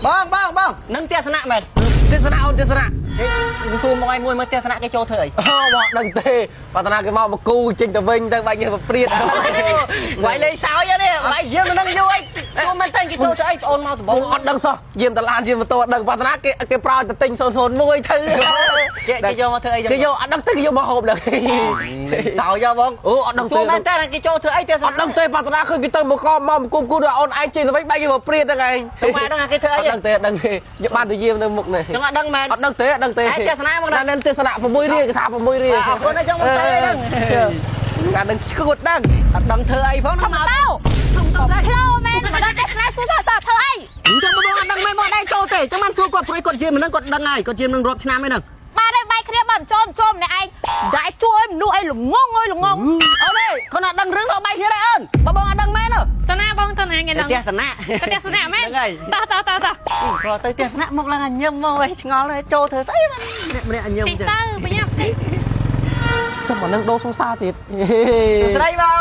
បងបងបងនឹងទស្សនៈមែន ទស្សនៈអូនទស្សនៈ ហេខ្ញុំសួរមកឯងមួយមើលទស្សនៈគេចូលធ្វើអី អូមកដឹងទេបាតនាគេមកមកគូចេញទៅវិញទៅបាច់ញើសព្រាត វាយលេងសើចនេះវាយយើងនឹងយូរអីចូលមែនតើគេចូលធ្វើអីបងអូនមកដំបូង បងអត់ដឹងសោះយាមតឡានយាមម៉ូតូអត់ដឹងបាតនាគេគេប្រោទៅទិញ001ទៅ គេគេយកមកធ្វើអីចឹង គេយកអត់ដឹងទេគេយកមកហូបដឹង សើចបង អូអត់ដឹង សួ ទេ រមែនតើគេចូលធ្វើអីទស្សនៈ អត់ដឹងទេបាតនាឃើញគេទៅមកកមកគុំគូដល់អូនឯងចេញទៅវិញបែកគេមកព្រាតហ្នឹងឯង ទៅម៉ែដឹងគេធ្វើអី អត់ដឹងទេអត់ដឹងទេយកបានទៅយាមនៅមុខនេះ ចឹងអត់ដឹងមែន អត់ដឹងទេអត់ដឹងទេ ឯងទស្សនៈមកណា ណាទស្សនៈ6រៀលគេថា6រៀល អរគុណណាចឹងមកទៅហ្នឹង អានឹងគួតដឹង អត់ដឹងធ្វើអីផងណាមក ទៅ ទៅទៅ ផ្លោមែនមកដល់ផ្ទះស្នេហ៍សួរសើធ្វើអី ចាំបងអត់ដឹងមែនមកដែរចូលទេចាំបានសួរគាត់ព្រួយគាត់យាមនឹងគាត់ដឹងហើយគាត់យាមនឹងរាប់ឆ្នាំឯហ្នឹង បាទឲ្យបែកគ្នាបើមិនចូលមិនចូលម្នាក់ឯងដែរជួយមនុស្សអីល្ងងអើយល្ងង អូនឯងគាត់អត់ដឹងរឿងក៏បែកគ្នាដែរអូនបើបងអត់ដឹងមែនទេ តណាបងតណាថ្ងៃហ្នឹង ទស្សនៈ ទៅទស្សនៈមែន ហ្នឹងហើយ តោះតោះតោះតោះ ព្រោះទៅទស្សនៈមកឡើងអញឹមមកឯងឆ្ងល់ហើយចូលធ្វើស្អីបានម្នាក់ម្នាក់អញឹមចឹង ចេញទៅបញ្ញាប់ ចាំអានឹងដូរសង្សារទៀត សួស្ដីបង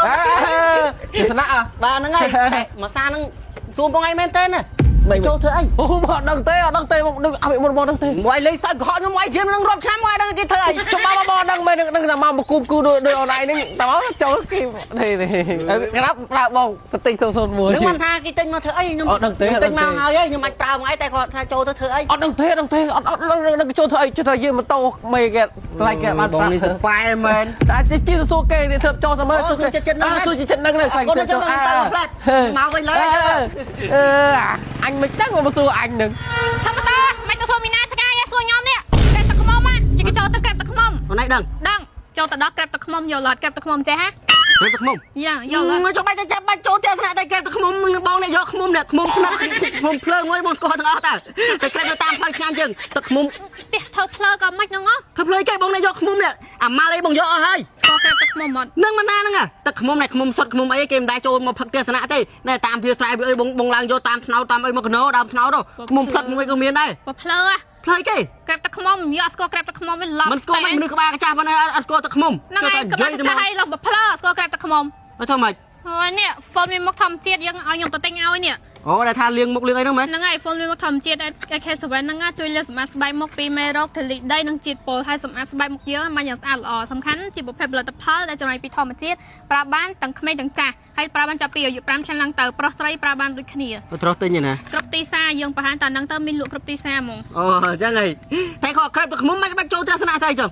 ទស្សនៈ បាទហ្នឹងហើយមកសាហ្នឹងសួរបងឯងមែនទេណាចូលធ្វើអី អូមកអត់ដឹងទេអត់ដឹងទេមកដឹងអភិមុនមកដឹងទេ មកឯងលេងសើចកុហកខ្ញុំមកឯងជានឹងរាប់ឆ្នាំមកឯងដឹងគេធ្វើអី ចុះមកមកដឹងមែននឹងតែមកមកគូគូដូចដូចអនឯងហ្នឹងតែមកចូលគេនេះនេះក្រាប់ប្រើបងប្រតិច001 នឹងមិនថាគេទិញមកធ្វើអីខ្ញុំ អត់ដឹងទេ ទិញមកហើយខ្ញុំអាចប្រើមកអីតែគាត់ថាចូលទៅធ្វើអី អត់ដឹងទេអត់ដឹងទេអត់អត់ដឹងចូលធ្វើអីចូលធ្វើយើងម៉ូតូមេគេកន្លែងគេបាន បងនេះសុប៉ែមែន តែជិះទៅសួរគេនេះធ្វើចូលសមើ អូសួរចិត្តចិត្តហ្នឹង សួរចិត្តហ្នឹងហ្នឹង អរគុណចឹងទៅផ្លែមកវិញឡើយ អឺអញមិនដឹងមកសួរអញហ្នឹង ធម្មតាមិនទៅសួរមីណាឆ្ងាយសួរខ្ញុំនេះក្រែបទឹកខ្មុំណាជិះគេចូលទៅក្រែបទឹកខ្មុំ អូនឯងដឹង ដឹងចូលទៅដល់ក្រែបទឹកខ្មុំយកឡតក្រែបទឹកខ្មុំចេះហ่ะ ក្រែបទឹកខ្មុំ យ៉ាងយកឡត មកចូលបាច់ទៅចាប់បាច់ចូលផ្ទះថ្នាក់តែក្រែបទឹកខ្មុំបងនេះយកខ្មុំនេះខ្មុំផ្និតខ្មុំភ្លើងមួយបងស្គាល់ទាំងអស់តើតែក្រែបនៅតាមផ្លូវឆ្ងាញ់ជាងទឹកខ្មុំ ផ្ទះធ្វើផ្លូវក៏មិនហ្នឹងហ៎ ធ្វើផ្លូវគេបងនេះយកខ្មុំនេះអាម៉ាល់អីបងយកអស់ហើយ ស្គាល់ក្រែបទឹកខ្មុំអត់ នឹងមិនណាហ្នឹងទឹកខ្មុំនេះខ្មុំសុតខ្មុំអីគេមិនដែរចូលមកផឹកផ្ទះថ្នាក់ទេណែតាមវាស្រែវាអីបងបងឡើងយកតាមថ្នោតតាមអីមកកណោដើមថ្នោតខ្មុំផ្លិតមួយក៏មានដែរ បើផ្លូវហ៎ ផ្លូវគេ ក្រែបទឹកខ្មុំយកអត់ស្គាល់ក្រែបទឹកខ្មុំវិញឡប់ មិនស្គាល់មិនមនុស្សក្បាលកាចាស់ប៉ុណ្ណាអត់ស្គាល់ទឹកខ្មុំ ហ្នឹងហើយក្បាលចាស់ហើយឡប់បើផ្លូវអត់ស្គាល់ក្រែបទឹកខ្មុំ មកធ្វើម៉េច ហើយនេះ phone មានមុខធម្មជាតិយើងឲ្យខ្ញុំទៅទិញឲ្យនេះ អូដែលថាលាងមុខលាងអីហ្នឹងមែន ហ្នឹងហើយ phone មានមុខធម្មជាតិ AK7 ហ្នឹងណាជួយលាងសម្អាតស្បែកមុខពីមេរោគធូលីដីនិងជាតិពុលហើយសម្អាតស្បែកមុខយើងឲ្យបានយ៉ាងស្អាតល្អសំខាន់ជាប្រភេទផលិតផលដែលចំណាយពីធម្មជាតិប្រើបានទាំងក្មេងទាំងចាស់ហើយប្រើបានចាប់ពីអាយុ5ឆ្នាំឡើងទៅប្រុសស្រីប្រើបានដូចគ្នា ត្រូវទិញឯណា គ្រប់ទីផ្សារយើងបង្ហាញតែហ្នឹងទៅមានលក់គ្រប់ទីផ្សារហ្មង អូអញ្ចឹងហីតែគាត់ក្រែបទឹកខ្មុំមិនបាច់ចូលទស្សនៈស្អីចឹង